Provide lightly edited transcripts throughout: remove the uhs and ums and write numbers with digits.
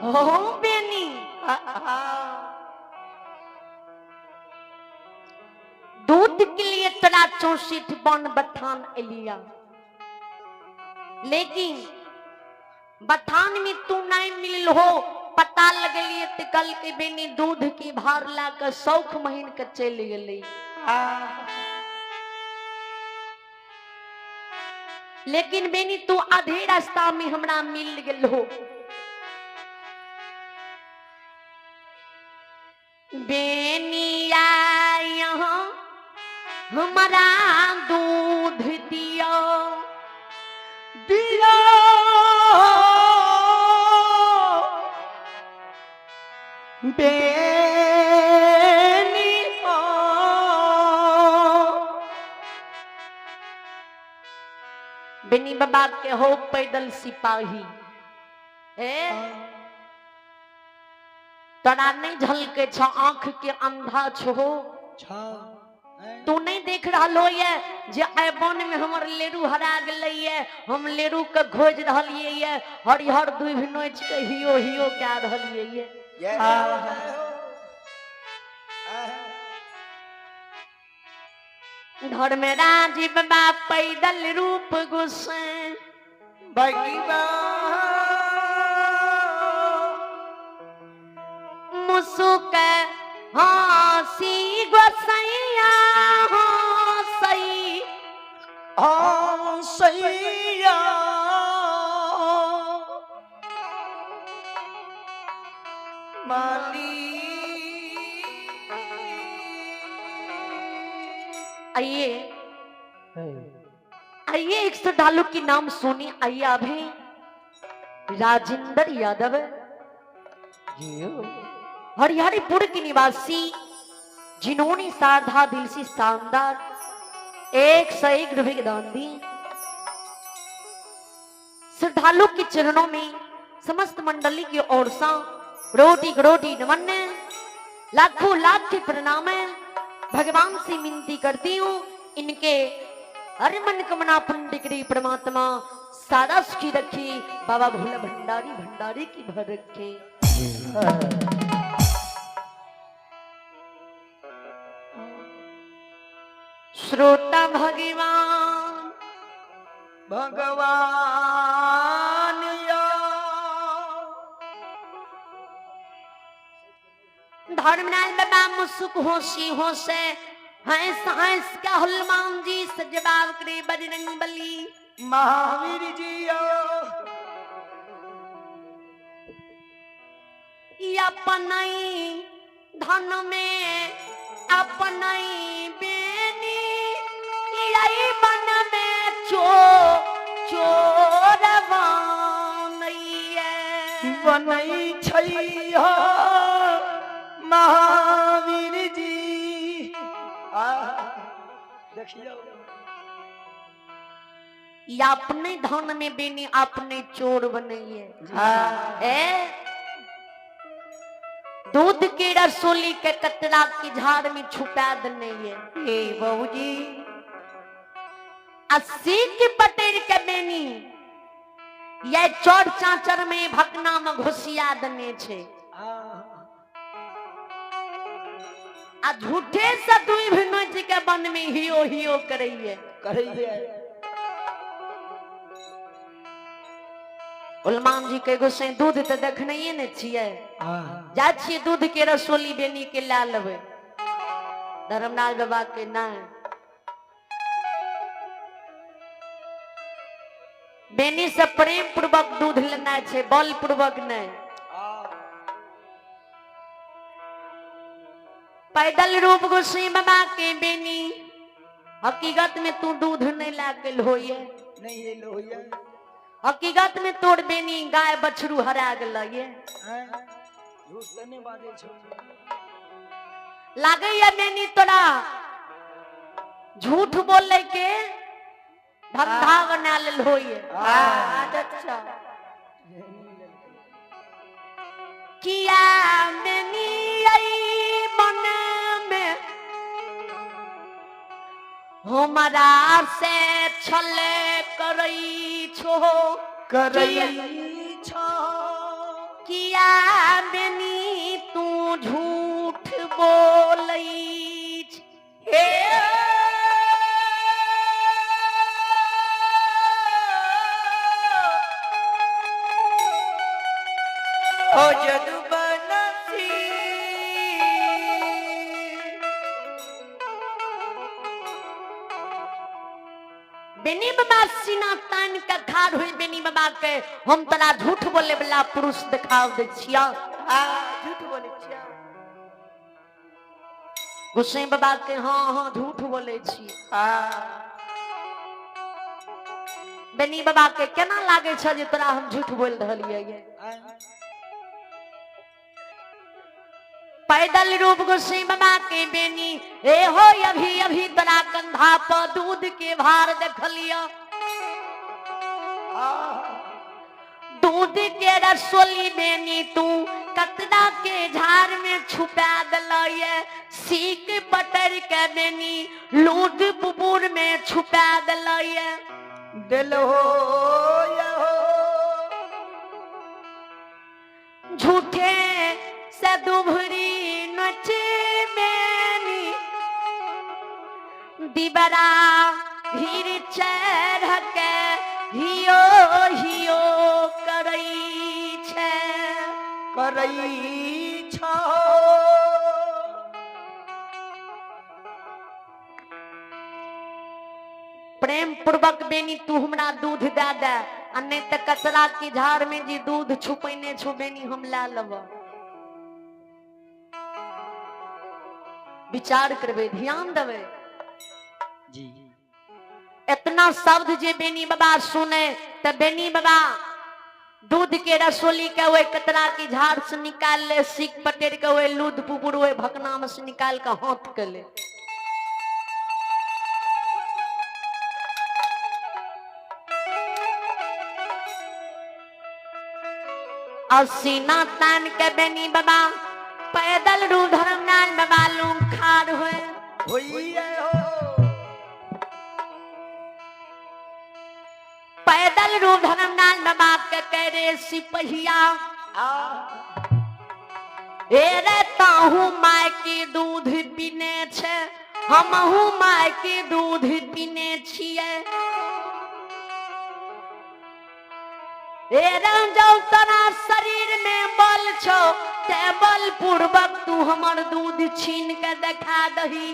हो बेनी, दूध के लिए तोरा 64 बन बथान एलिया, लेकिन बथान में तू नहीं मिलल हो। पता लगलिए तो कल के बेनी दूध की भार ला के शौख महीन के चल गई। लेकिन बेनी तू आधे रास्ता में हमरा मिल गेल हो। बेनिया यहाँ हमारा दूध दियो दिया बेनिया। बेनी बाबा के हो पैदल सिपाही हे, तोरा नहीं झलके छ, आंख के अंधा छो, तू नहीं देख रहल हो ये जे आइ वन में हमर लेरू हरा गेलै ये, हम लेरू के खोज रहलियै ये, हरिहर दुभि नोच के हियो हियो कए रहलियै ये। धर्मराज बाबा पैदल रूप गोसाई मुसुक हंसी गोसैया हंसई हंसैया माली। आइए आइए एक श्रद्धालु की नाम सुनी। आइए अभी राजेंद्र यादव हरिहरपुर के निवासी, जिन्होंने शारदा दिल से शानदार 101 रुपए के दान दी। श्रद्धालु के चरणों में समस्त मंडली की ओर से रोटी रोटी नमन, लाखों लाख के प्रणाम। भगवान से विनती करती हूँ इनके हर मन कमना पुण्य करे परमात्मा सारा सुखी रखे, बाबा भोला भंडारी भंडारी की भर रखे। श्रोता भगवान भगवान या धर्मनाथ बाबा मुसुक होशी होसे हंस हंस के हनुमान जी से जवाब करे बजरंग बली महावीर जी अपनई धन में अपनई बेनी यही मन में चो चोर बनैये बनई छैया महावीर जी। आ देखियो या अपने धन में बेनी अपने चोर बनैये। ए दूध के रसोली के कतरा के झाड़ में छुपा देने ये। हे बाबूजी अस्सी के पटेर के बेनी ये चोर चाचर में भकना में घुसिया देने छे। आ झूठे से दुई भिनो जी के वन में हियो हियो करैये करैये। हनुमान जी के गोसाई दूध तो देखने ने छियै, जा छियै दूध के रसोली बेनी के ला लेबै। धर्मनाथ बाबा के नहीं बेनी से प्रेम पूर्वक दूध लेना छै, बल पूर्वक नहीं। पैदल रूप गोसाई बाबा के बेनी हकीकत में तू दूध नहीं ला के होइए, नहीं एलो होइए। हकीकत में तोर बेनी गाय बछरू हरा गेल ये। झूठ त नहीं बाजै छौ। लागैया बेनी तोरा झूठ बोले के धंधा बना लेल होइए। अच्छा किया बेनी आई मन में हमारा से छल करई छो करई छो। किया हो जदुबनसी। बेनी बाबा सीना तान के खाड़ हुई बेनी बाबा के, हम तोरा झूठ बोले वाला पुरुष देखाव दे छिया। हाँ, झूठ बोले छिया। गोसाई बाबा के हाँ हाँ झूठ बोले छी। हाँ। बेनी बाबा के केना लागे छ जे तोरा हम झूठ बोल रहलियै ये? पैदल रूप गोसाई बाबा के बेनी ए हो अभी अभी तोरा कंधा पर दूध के भार देखलियो, दूध के रसोली बेनी तू कतरा के झाड़ में छुपा दिलये, सीक पटर के बेनी लूट बुबुर में छुपा दिलये। दिल हो यो झूठे से दुभरी नचे बेनी दिबरा भीर चढ़ के हियो हियो करई छे, करई छो। प्रेम पूर्वक बेनी तू हमरा दूध दे दे, आ नहीं तो कचरा के झाड़ में जे दूध छुपैने छो बेनी हम ला लेब। विचार करबे, ध्यान देबे जी। इतना शब्द जे बेनी बाबा सुने त बेनी बाबा दूध के रसोली के ओहि कतरा की झाड़ से निकाल ले, सीख पटेर के ओहि लूद पुपुर ओहि भकना में से निकाल के हाथ के ले। और सीना तान के बेनी बाबा पैदल रू धर्मनाथ बाबा लूम खार हुए होइए हो। पैदल रू धर्मनाथ बाबा के करे सिपहिया ए रे ताहू माय के दूध पीने छे, हमहू माय के दूध पीने छिए। ए रंजौ तोरा शरीर में बल छौ ते बल पूर्वक तू हमर दूध छीन के देखा दही।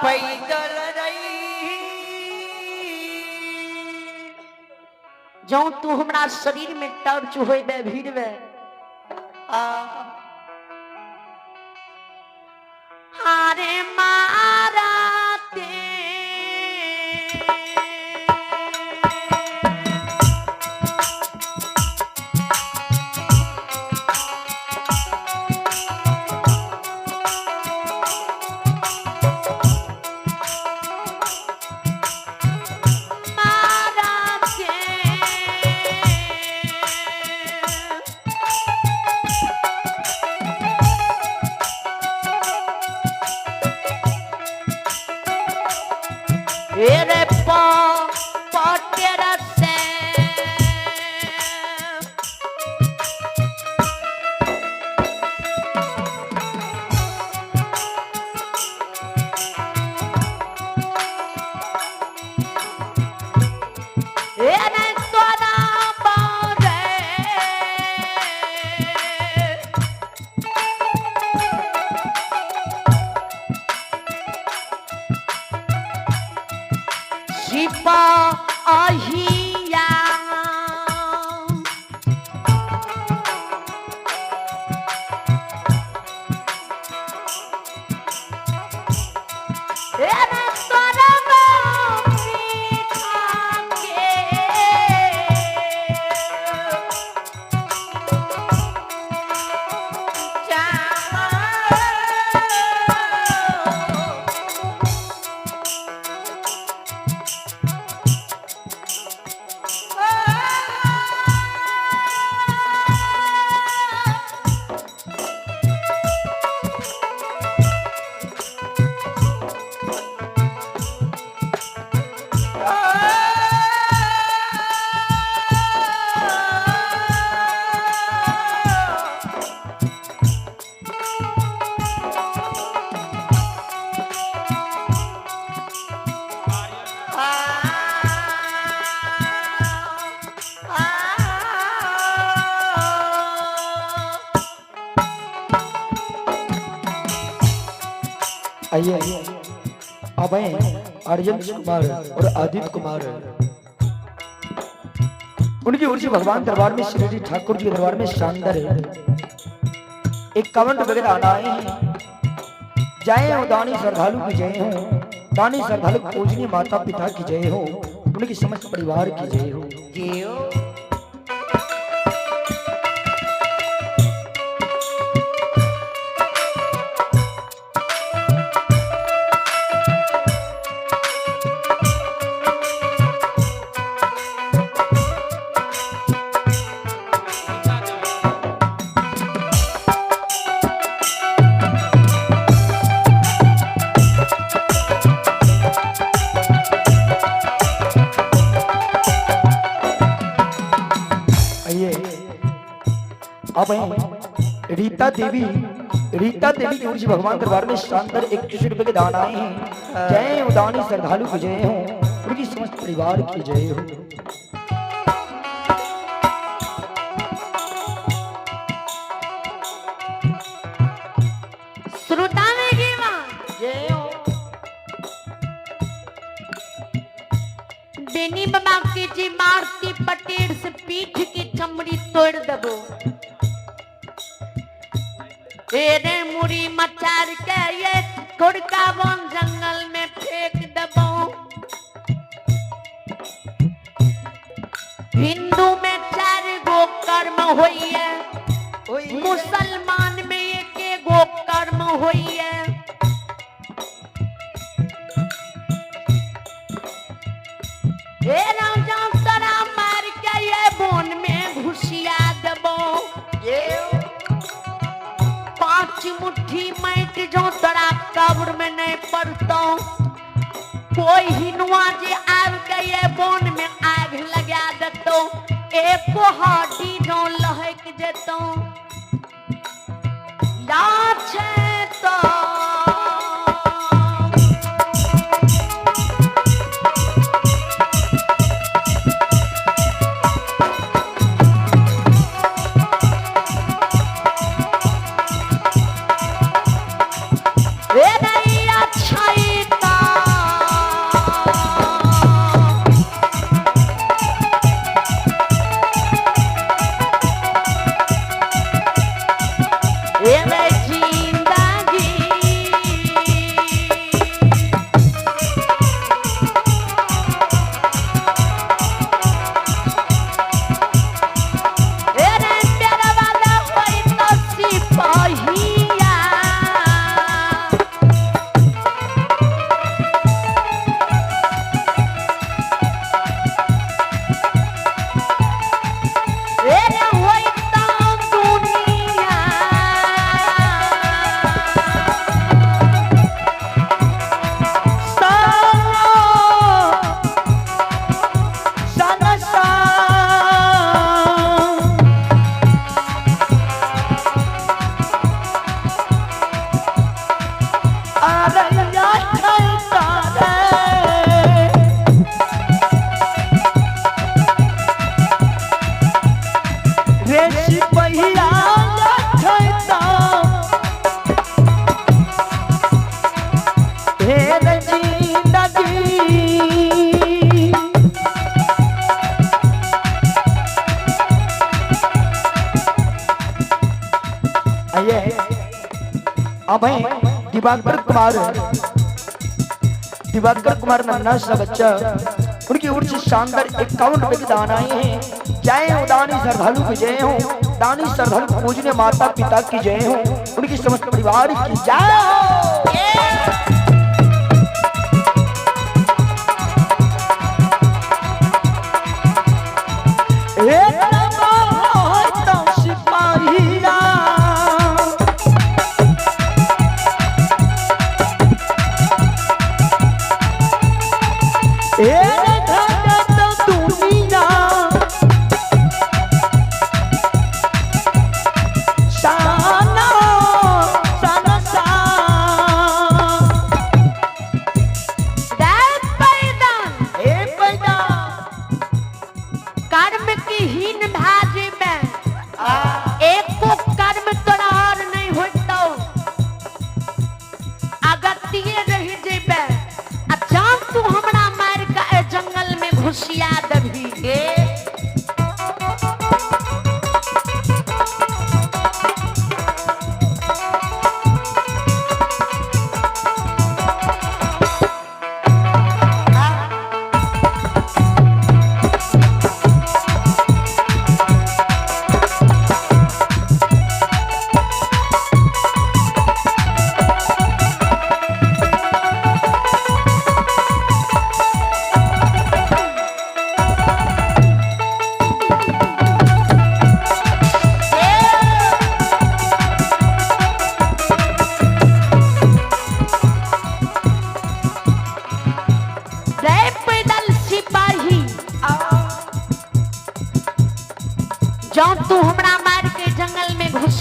पैदल रही जौ तू हमरा शरीर में टर्च होइबे भिड़बे हारे मारा ते मारा ते आइए अब आर्यन कुमार और आदित्य कुमार, उनकी ओर से भगवान दरबार में, श्री ठाकुर जी के दरबार में शानदार 51 रुपए के दान आए हैं। जय हो दानी श्रद्धालु की जय हो, दानी श्रद्धालु पूजनीय माता पिता की जय हो, उनकी समस्त परिवार की जय हो। आइए अब रीता देवी, रीता देवी की ओर से भगवान दरबार में शानदार 21 रुपए के दान आए हैं। जय हो दानी श्रद्धालु की जय हो, उनकी समस्त परिवार की जय हो। श्रोता में गेवा जय हो। बेनी बाबा के जी मारती पटेर से पीठ की चमड़ी तोड़ दबो, तेरे मुड़ी मचार के ये कुड़का वन जंगल में फेंक दबो। हिंदू में 4 गो कर्म होई है, मुसलमान में 1 गो कर्म होई है। हे राजा तोरा मार के ये बोन में घुसिया दबो, 5 मुट्ठी मैट जो तोरा कब्र में नहीं पड़तो, कोई हिनुआ जे आब के ये बोन में आग लगा देतो, एको हड्डी जो लहक जेतो। या छै तो रे नैया छैता। रे रे जिंदगी रे रे प्यारा वाला होई तो सिपाहिया। रे होई तो दुनिया आइए अब दिवाकर कुमार, दिवाकर कुमार नन्ना सा बच्चा, उनकी ओर से शानदार 51 रुपए के दान आए हैं। जय हो दानी श्रद्धालु की जय हो, दानी श्रद्धालु पूजने माता पिता की जय हो, उनकी समस्त परिवार की जय हो। सिपाहिया दुनिया शाना शाना शान।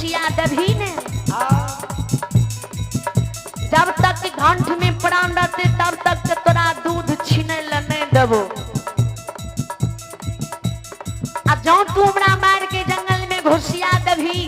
घुसिया देबही ने, जब तक घंट में प्राण रहते तब तक के तोरा दूध छीने ले नहीं देबो। आ जौ तू हमरा मार के जंगल में घुसिया देबही